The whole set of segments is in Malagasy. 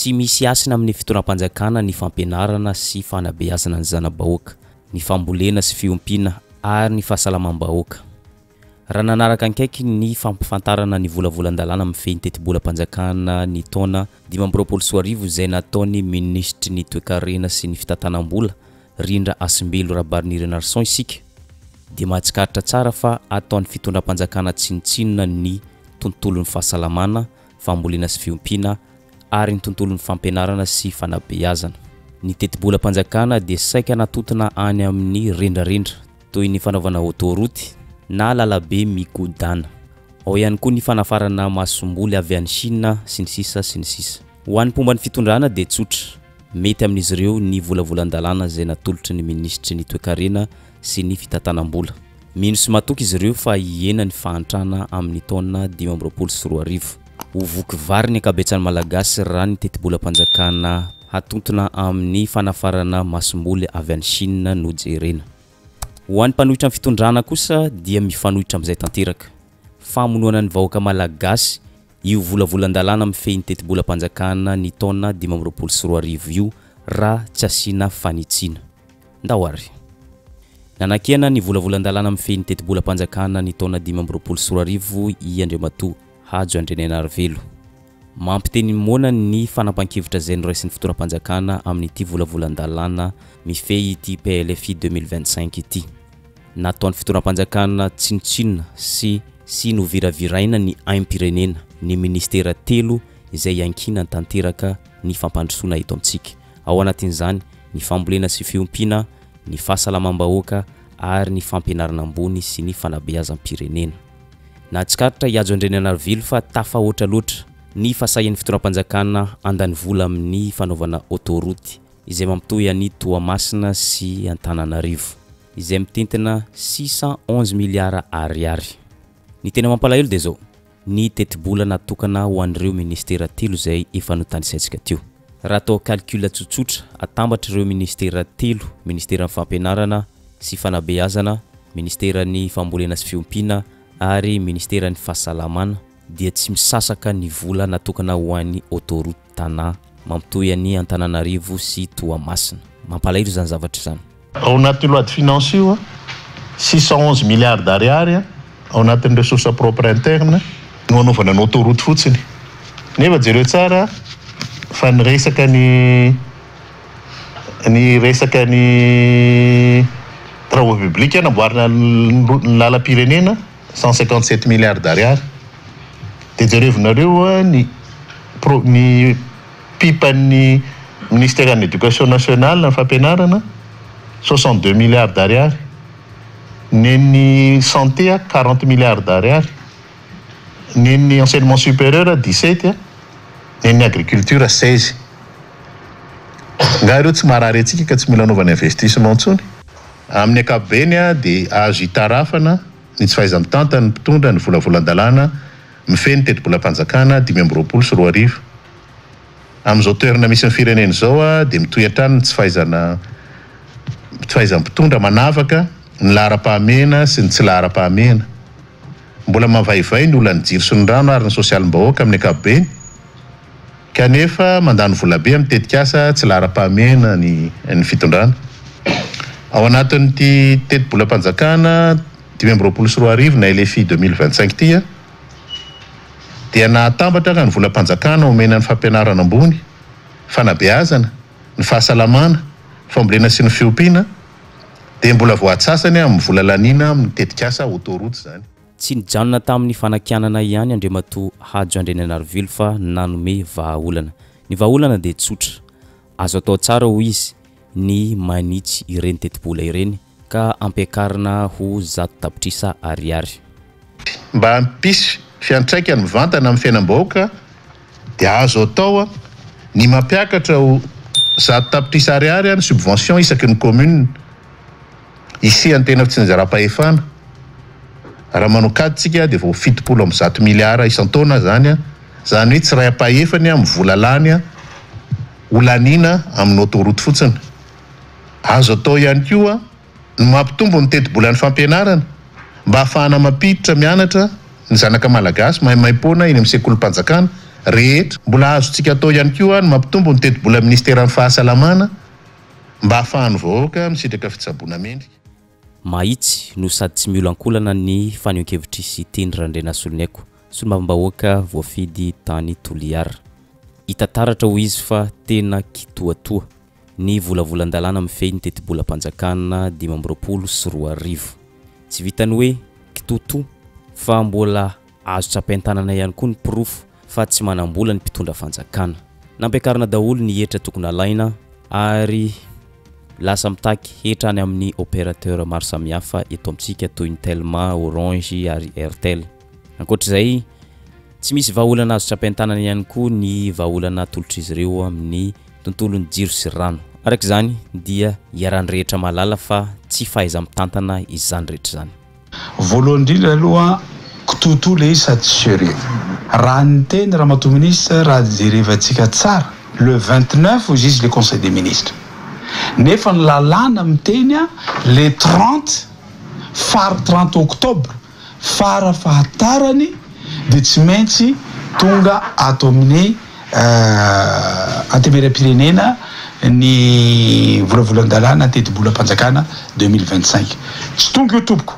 Tsy misy hasina amin'ny fitondram-panjakana ny fampianarana sy fanabeazana ny zana-bahoaka, ny fambolena sy fiompiana ary ny fahasalamam-bahoaka. Raha nanaraka ankaiky ny fampifantarana ny volavolan-dalàna mifehy ny tetibolam-panjakana ny taona 2025 izay nataon'ny minisitry ny toekarena sy ny fitantanam-bola, Rindra Hasimbelo Rabarinirinarison isika dia mahatsikaritra tsara fa ataon'ny fitondram-panjakana tsinontsinona ny tontolon'ny fahasalamana, fambolena sy fiompiana ary ny tontolon'ny fampianarana sy fanabeazana. Ny tetibolam-panjakana dia saika natontona any amin'ny rendrarendra toy ny fanaovana autoroute na lalabe migodàna. Ao ihany koa ny fanafarana masomboly avy any Chine sy ny sisa sy ny sisa. Ho an'ny mpomba ny fitondrana dia tsotra, mety amin'izy ireo ny volavolan-dalàna izay natolotry ny minisitry ny toekarena sy ny fitantanam-bola. Mino sy matoky izy ireo fa hihena ny fahantrana amin'ny taona 2025. Ho voky vary ny ankabetsahan'ny Malagasy raha ny tetibolam-panjakana hatontona amin'ny fanafarana masomboly avy any Chine no jerena. Ho an'ny mpanohitra ny fitondrana kosa dia mifanohitra amin'izay tanteraka. Famonoana ny vahoaka Malagasy io volavolan-dalàna mifehy ny tetibolam-panjakana ny taona 2025 io raha tsy asiana fanitsiana. Ndao ary. Nanakiana ny volavolan-dalàna mifehy ny tetibolam-panjakana ny taona 2025 i Andriamatoa Hajo Andrianainarivelo. Mampiteny moana ny fanapahan-kevitra izay noraisin'ny fitondram-panjakana amin'ity volavolan-dalàna mifehy ity PLFI 2025 ity. Nataon'ny fitondram-panjakana tsinontsinona sy sy noviraviraina ny aim-pirenena ny minisitera telo izay iankinany tanteraka ny fampandrosoana eto amintsika. Ao anatin'izany ny fambolena sy fiompiana, ny fahasalamam-bahoaka ary ny fampianarana ambony sy ny fanabeazam-pirenena. Nahatsikaritra i Hajo Andriananarivelo fa tafahoatra loatra ny fahasahian'ny fitondram-panjakana handany vola amin'ny fanaovana autoroute izay mampitohy an'i Toamasina sy Antananarivo, izay mitentina 611 miliara ariary. Ny tena mampalahelo dia izao, ny tetibola natokana ho an'ireo minisitera telo izay efa notanisaintsika teo. Raha atao calcul tsotsotra, atambatra ireo minisitera telo, minisiteran'ny fampianarana sy fanabeazana, minisiteran'ny fambolena sy fiompiana ary minisiteran'ny fahasalamana, dia tsy misasaka ny vola natokana ho an'ny autoroute Tana, mampitohy an'i Antananarivo sy Toamasina. Mampalahelo izany zavatra izany. Ao anatin'io loi de finances io, 611 milliards d'ariary ao anatin'ny ressources propres internes no anaovana ny autoroute fotsiny. Nefa jereo tsara fa ny resaka ny ny resaka ny travaux publics namboarina ny lalam-pirenena 157 milliards d'ariary. Dia jerevinareo ny pro ny pipan'ny Ministeran'ny Education Nationale, ny fampianarana, 62 milliards d'ariary. Nen'ny santé 40 milliards d'ariary. Nen'ny enseignement supérieur 17, nen'ny agriculture 16. Nga ireo tsy marary antsika ka tsy mila anaovana investissement intsony? Amin'ny ankapobeny dia azo itarafana ny tsy fahaiza-mitantan'ny mpitondra ny volavolan-dalàna mifehy ny tetibolam-panjakana 2025. Amin'izao toerana misy ny firenena izao dia mitohy hatrany ny tsy fahaizana tsy fahaizan'ny mpitondra manavaka ny laharam-pahamehana sy ny tsy laharam-pahamehana. Mbola mavaivay ny olan'ny jiro sy ny rano ary ny sosialim-bahoaka amin'ny ankapobeny kanefa mandany volabe amin'ny tetikasa tsy laharam-pahamehana ny ny fitondrana. Ao anatin'ity tetibolam-panjakana 2025 na LFI 2025 ity dia nahatambatra ka ny volam-panjakana omena ny fampianarana ambony, fanabeazana, ny fahasalamana, fambolena sy ny fiompiana dia mbola voatsasany amin'ny vola laniana amin'ny tetikasa autoroute izany. Tsy nijanona tamin'ny fanakianana ihany Andriamatoa Hajo Andriananarivelo fa nanome vahaolana. Ny vahaolana dia tsotra. Azo atao tsara hoy izy ny manitsy ireny tetibola ireny ka ampiakarina ho 100 tapitrisa ariary. Mba hampisy fiantraikany mivantana amin'ny fiainam-bahoaka dia azo atao ny mampiakatra ho 100 tapitrisa ariary ny subvention isaky ny commune hisian'ny tena fitsinjaram-pahefana. Raha manao kajy tsika dia vao 170 miliara isan-taona izany, izany hoe tsy iray ampahefany amin'ny vola lany ho laniana amin'ny autoroute fotsiny. Azo atao ihany koa ny mampitombo ny tetibolan'ny fampianarana mba hahafahana mampiditra mianatra ny zanaka malagasy maimaimpoana eny amin'ny sekolim-panjakana. rehetra. Mbola azontsika atao ihany koa ny mampitombo ny tetibolan'ny minisiteran'ny fahasalamana mba hahafahan'ny vahoaka misitraka fitsaboana mendrika. Mahitsy no sady tsy miolankolana ny fanehoan-kevitr'i Siteny Randrianasoloniaiko, solombavambahoaka voafidy tany Toliara. Hita taratra hoy izy fa tena kitoatoa ny volavolan-dalàna mifehy ny tetibolam-panjakana 2025. Tsy vitan'ny hoe kitoatoa fa mbola azo tsapain-tanana ihany koa ny porofo fa tsy manam-bola ny mpitondra fanjakana. Nampiakarina daholo ny hetra tokony halaina ary lasa mitaky hetra any amin'ny opérateur maro samihafa eto amintsika toy ny Telma, Orange ary Airtel. Ankoatra izay, tsy misy vahaolana azo tsapain-tanana ihany koa ny vahaolana atolotr'izy ireo amin'ny tontolon'ny jiro sy rano. Araka izany dia iarahan'ny rehetra mahalala fa tsy fahaiza-mitantana izany rehetra izany. Voalohany indrindra aloha kitoatoa le izy sady tsy sérieux. Raha niteny Ramatoa Ministre raha jerevantsika tsara le 29 hozy izy le conseil des ministres nefa ny lalàna miteny le 30 far 30 octobre fara fahatarany dia tsy maintsy tonga ato amin'ny Antenimierampirenena ny volavolan-dalàna tetibolam-panjakana 2025. Tsy tonga io tompoko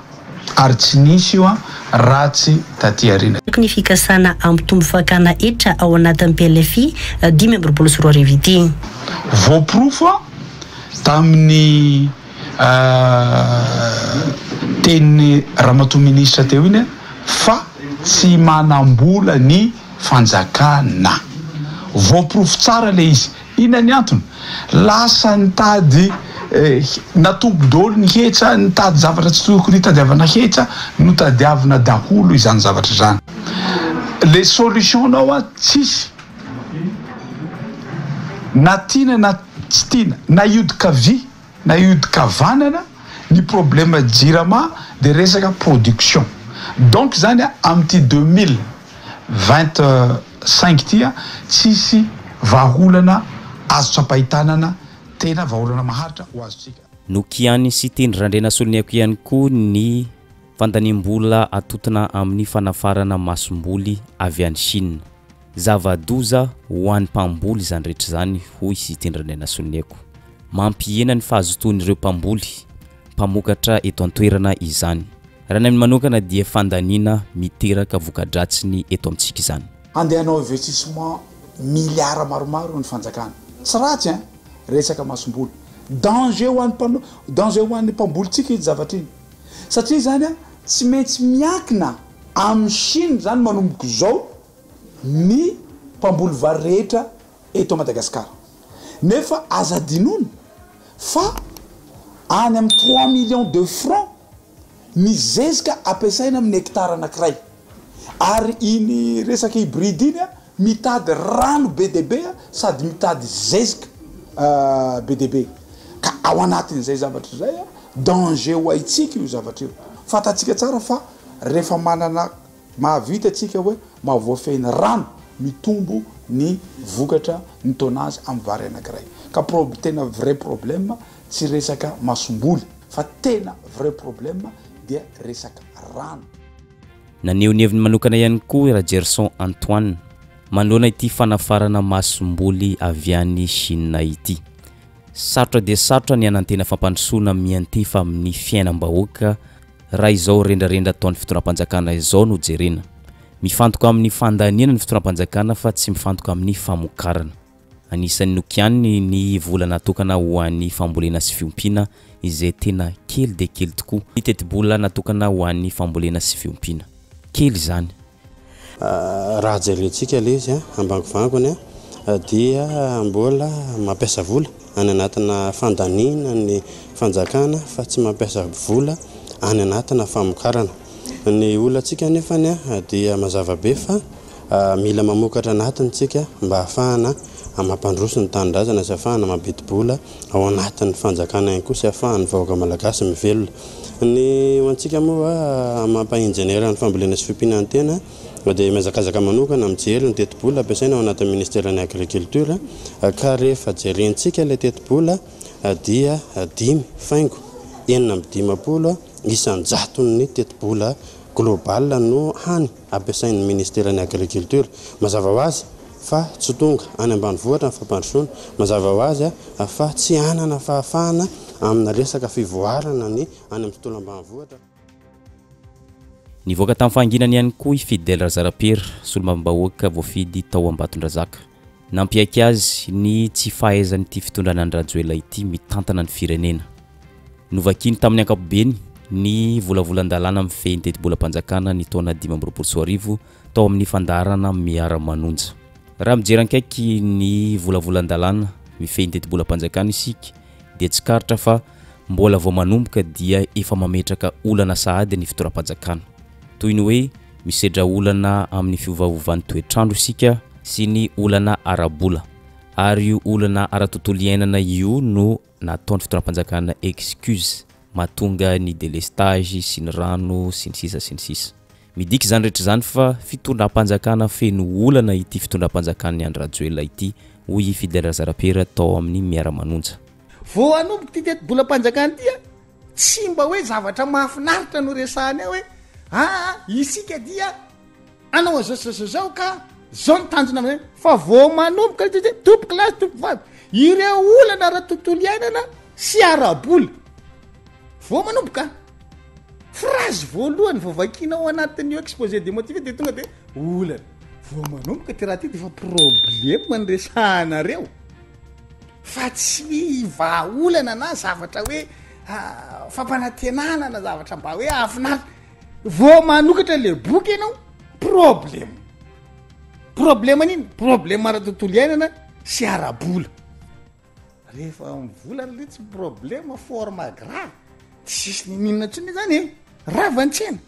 ary tsy nisy io raha tsy taty aoriana. Ny fikasana hampitombo fakana hetra ao anatin'ny PLFI 2025 ity. Voaporofo tamin'ny tenin'ny ramatoa minisitra teo iny fa tsy manam-bola ny fanjakana. Voaporofo tsara ilay izy. Inona ny antony? Lasa nitady natombo daholo ny hetra, nitady zavatra tsy tokony hitadiavana hetra, notadiavina daholo izany zavatra izany. Le solution nao an tsisy. Na tiana na tsy tiana, na hiodin-kavia na hiodin-kavanana, ny problème jirama dia resaka production. Donc zany amin'ity 2025 ity tsisy vahaolana azo tsapain-tanana tena vahaolana maharitra ho azontsika. Nokian'i Siteny Randrianasoloniaiko ihany koa ny fandaniam-bola atotona amin'ny fanafarana masomboly avy any Chine. Zava-doza ho an'ny mpamboly izany rehetra izany, hoy Siteny Randrianasoloniaiko. Mampihena ny fahazotoan'ireo mpamboly, mpamokatra eto an-toerana izany. Raha ny aminy manokana dia fandaniana miteraka voka-dratsiny eto amintsika izany. Handeha hanao investissement milliards maromaro ny fanjakana. Tsy ratsy ein! Resaka masomboly. Danger ho an'ny mpano, danger ho an'ny mpambolintsika iny zavatra iny. Satria izany an, tsy maintsy miankina amin'i Chine izany manomboka izao ny mpamboly vary rehetra eto Madagascar. Nefa aza adinoina fa any amin'ny 3 millions de francs ny zezika ampiasaina amin'ny hectare anankiray. Ary iny resaka hybride iny mitady rano be dia be sady mitady zezika be dia be. Ka ao anatin'izay zavatra izay, danger ho haintsika io zavatra io. Fantatsika tsara fa rehefa manana mahavita tsika hoe mahavoafehy ny rano, mitombo ny vokatra, ny tonnage amin'ny vary anankiray. Ka prob- tena vrai problème tsy resaka masomboly fa tena vrai problème dia resaka rano. Naneho ny heviny manokana ihany koa Rajerison Antoine manoloana ity fanafarana masomboly avy any Chine ity. Sarotra dia sarotra ny hanantena fampandrosoana miantefa amin'ny fiainam-bahoaka raha izao rendrarendra ataon'ny fitondram-panjakana izao no jerena. Mifantoka amin'ny fandaniana ny fitondram-panjakana fa tsy mifantoka amin'ny famokarana. Anisan'ny nokianiny ny vola natokana ho an'ny fambolena sy fiompiana izay tena kely dia kely tokoa. Ny tetibola natokana ho an'ny fambolena sy fiompiana. Kely izany. Raha jerentsika ilay izy ambangovangony dia mbola mampiasa vola any anatina fandaniana ny fanjakana fa tsy mampiasa vola any anatina famokarana. Ny olantsika anefany dia mazava be fa mila mamokatra anatiny tsika mba hahafahana mampandroso ny tanindrazana sy hahafahana mampidi-bola ao anatin'ny fanjakana ihany koa sy hahafahan'ny vahoaka malagasy mivelona. Ny ho antsika moa mampa injeniera ny fambolena sy fiompiana ny tena dia mihazakazaka manokana mijery ny tetibola ampiasaina ao anatin'ny ministeran'ny agriculture ka rehefa jerentsika ilay tetibola dia 5,56 isan-jaton'ny tetibola. global no hany ampiasain'ny ministeran'ny agriculture. Mazava ho azy fa tsy tonga any ambanivohitra ny fampandrosoana. Mazava ho azy fa tsy hanana fahafahana amina resaka fivoarana ny any amin'ny tontolo ambanivohitra. Nivoaka tamin'ny fahanginany ihany koa i Fidèle Razarapiera, solombavambahoaka voafidy tao Ambatondrazaka. Nampiaiky azy ny tsy fahaizan'ity fitondrana an-dRajoelina ity mitantana ny firenena. Novakiany tamin'ny ankapobeny ny volavolan-dalàna mifehy ny tetibolam-panjakana ny taona 2025 tao amin'ny fandaharana Miara-manonja. Raha mijery ankaiky ny volavolan-dalàna mifehy ny tetibolam-panjakana isika dia tsikaritra fa mbola vao manomboka dia efa mametraka olana sahady ny fitondram-panjakana. Toy ny hoe misedra olana amin'ny fiovaovan'ny toetr'andro isika sy ny olana ara-bola. Ary io olana ara-tontolo iainana io no nataon'ny fitondram-panjakana excuse mahatonga ny delestage sy ny rano sy ny sisa sy ny sisa. Midika izany rehetra izany fa fitondram-panjakana feno olana ity fitondram-panjakan'i Andry Rajoelina ity, hoy i Fidèle Razarapiera tao amin'ny Miara-manonja. Vao hanomboka ity tetibolam-panjakana ity a, tsy mba hoe zavatra mahafinaritra no resahana eo hoe aa isika dia Anao an'izao sy izao sy izao ka zao ny tanjona amin'izay fa vao manomboka ilay hoe tompoko lahy sy tompoko vavy ireo olana ara-tontolo iainana sy ara-bola vao manomboka phrase voalohany vao vakiana ao anatin'io exposé des motifs de tonga de olana vao manomboka ty raha ty de efa problème ny resahanareo fa tsy vahaolana na zavatra hoe ah, fampanantenana na zavatra mba hoe ahafinaritra Vao manokatra le boky ianao, problème. Problème an'inona? Problème ara-tontolo iainana sy ara-bola. Rehefa mivola ry letsy problème forme grave, tsisy nininona intsony zany e, rava ny tsena.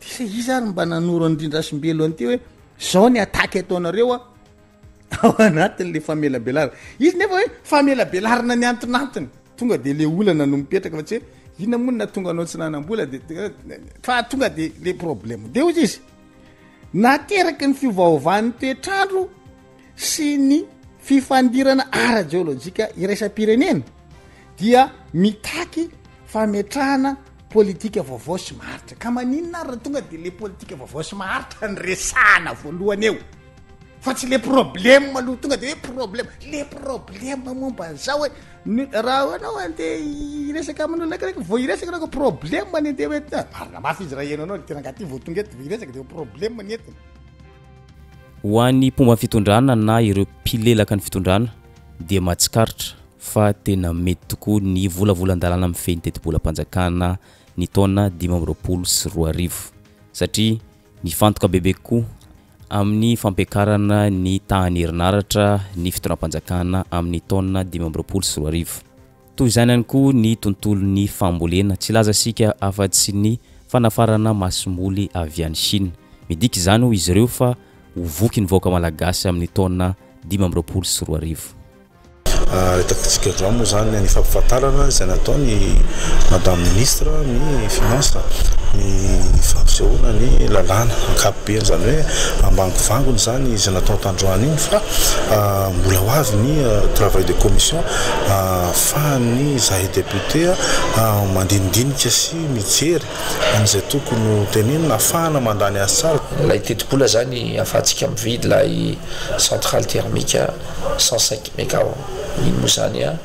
De sa iza ary mba nanoro an'i Rindrasimbelo an'ity hoe zao ny attaque ataonareo a, ao anatin'le famelabelarana. Izy nefa hoe famelabelarana ny antonantony. Tonga de le olana no mipetraka fa tsy hoe inona moa no nahatonga anao tsy nanam-bola de fa tonga de le problème. De hoy izy, nateraky ny fiovaovan'ny toetr'andro sy ny fifandirana ara-jeolojika iraisam-pirenena dia mitaky fametrahana politika vaovao sy maharitra. Ka maninona ary raha tonga de le politika vaovao sy maharitra no resahana voalohany eo? Fa tsy le problème aloha tonga de hoe problème, le problème momba an'izao hoe ny raha hoe anao andeha hiresaka amin'olona anankiray vao hiresaka anao ka problème ny andeha hoe ah, marina mafy izy raha heno anao ty rangahy ty vao tonga eto vao hiresaka de problème ny entiny. Ho an'ny mpomba ny fitondrana na ireo mpilelaka ny fitondrana dia mahatsikaritra fa tena mety tokoa ny volavolan-dalàna mifehy ny tetibolam-panjakana ny taona 2025 satria Mifantoka bebe kokoa amin'ny fampiakarana ny tahan'ny herinaratra ny fitondram-panjakana amin'ny taona 2025. Toy izany ihany koa ny tontolon'ny fambolena, tsy hilaza isika afa-tsy ny fanafarana masomboly avy any Chine. Midika izany hoy izy ireo fa ho voky ny vahoaka malagasy amin'ny taona 2025. Hitantsika androany moa izany ny fampifantarana izay nataon'i Madame Ministre ny Finance ny fampisehoana ny lalàna ankapobeny izany hoe ambangovangony izany izay natao tandroany iny fa mbola ho avy ny travail de commission ahafahan'ny izahay député mandinidinika sy mijery an'izay tokony ho tenenina ahafahana mandany azy tsara. Ilay tetibola izany ahafahantsika mividy ilay centrale thermique 105 Mega iny moa izany an,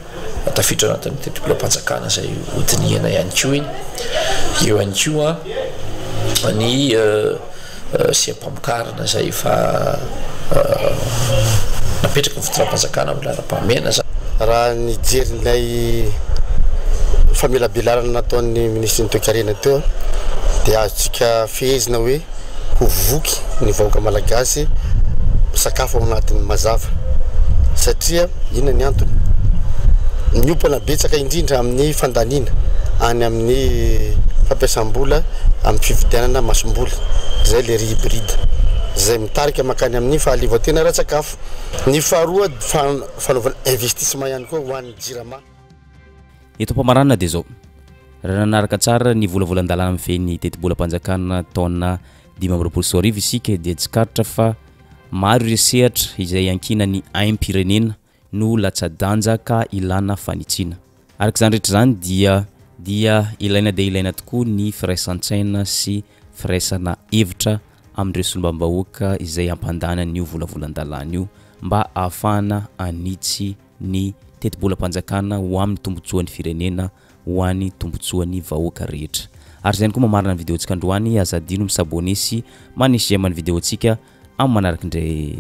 tafiditra ao anatin'ny tetibolam-panjakana izay hodinihana ihany koa iny. Eo ihany koa ny seha-pamokarana izay efa napetraky ny fitondram-panjakana amin'ny laharam-pahamehana izany. Raha nijery ilay famelabelarana nataon'ny minisitry ny toekarena teo dia azontsika fehezina hoe ho voky ny vahoaka malagasy misakafo ao anatin'ny mazava satria inona ny antony? Miompana betsaka indrindra amin'ny fandaniana any amin'ny fampiasam-bola amin'ny fividianana masomboly izay le riz hybride izay mitarika mankany amin'ny fahaleovantena ara-tsakafo. Ny faharoa fanaovana investissement ihany koa ho an'ny jirama. Eto am-pamaranana dia izao, raha nanaraka tsara ny volavolan-dalàna mifehy ny tetibolam-panjakana taona 2025 isika dia tsikaritra fa maro ireo sehatra izay iankinan'ny aim-pirenena no latsa-danja ka ilana fanitsiana. Araka izany rehetra izany dia dia ilaina dia ilaina tokoa ny firaisan-tsaina sy firaisana hevitra amin'ireo solombavambahoaka izay hampandany an'io volavolan-dalàna io mba hahafahana hanitsy ny tetibolam-panjakana ho amin'ny tombontsoan'ny firenena, ho an'ny tombontsoan'ny vahoaka rehetra. Ary izay ihany koa mamarana ny vidéo-ntsika androany, aza adino mi-s'abonner sy manisy j'aime ny vidéo-ntsika amin'ny manaraka indray.